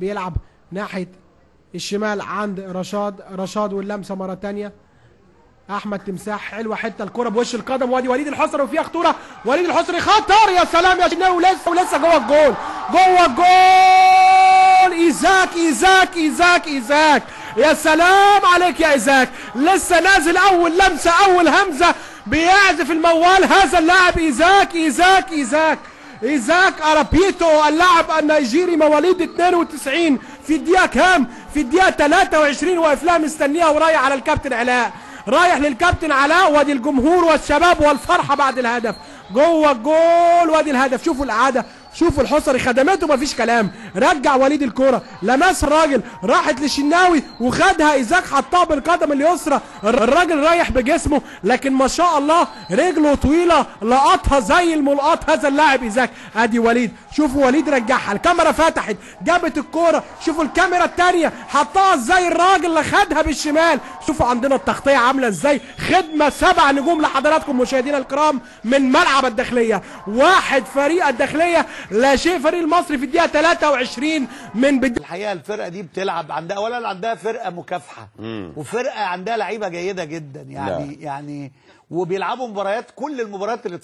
بيلعب ناحية الشمال عند رشاد، رشاد واللمسه مرة ثانية احمد تمساح، حلوة حتة الكره بوش القدم، وادي وليد الحصري وفيها خطورة، وليد الحصري خطر، يا سلام يا شناوي، ولسه ولسه جوه الجول، جوه الجول، ايزاك ايزاك ايزاك ايزاك، يا سلام عليك يا ايزاك، لسه نازل اول لمسه اول همزه بيعزف الموال هذا اللاعب ايزاك ايزاك ايزاك ايزاك ارابيتو اللاعب النيجيري مواليد 92 في الدقيقة كام؟ في الدقيقة 23 واقف لها مستنيها ورايح على الكابتن علاء، رايح للكابتن علاء، وادي الجمهور والشباب والفرحه بعد الهدف جوه الجول، وادي الهدف. شوفوا الاعادة، شوفوا الحصري خدمته مفيش كلام، رجع وليد الكورة، لمس الراجل، راحت للشناوي وخدها ايزاك حطها بالقدم اليسرى، الراجل رايح بجسمه لكن ما شاء الله رجله طويلة لقطها زي الملقط هذا اللاعب ايزاك. ادي وليد، شوفوا وليد رجعها، الكاميرا فتحت جابت الكورة، شوفوا الكاميرا الثانية حطها ازاي الراجل اللي خدها بالشمال، شوفوا عندنا التغطية عامله ازاي، خدمة 7 نجوم لحضراتكم مشاهدينا الكرام من ملعب الداخلية، 1 فريق الداخلية لا شيء فريق المصري في الدقيقة 23 من بداية. الحقيقة الفرقة دي بتلعب عندها ولا عندها فرقه مكافحة وفرقه عندها لعيبة جيدة جدا يعني. لا. يعني وبيلعبوا مباريات، كل المباريات اللي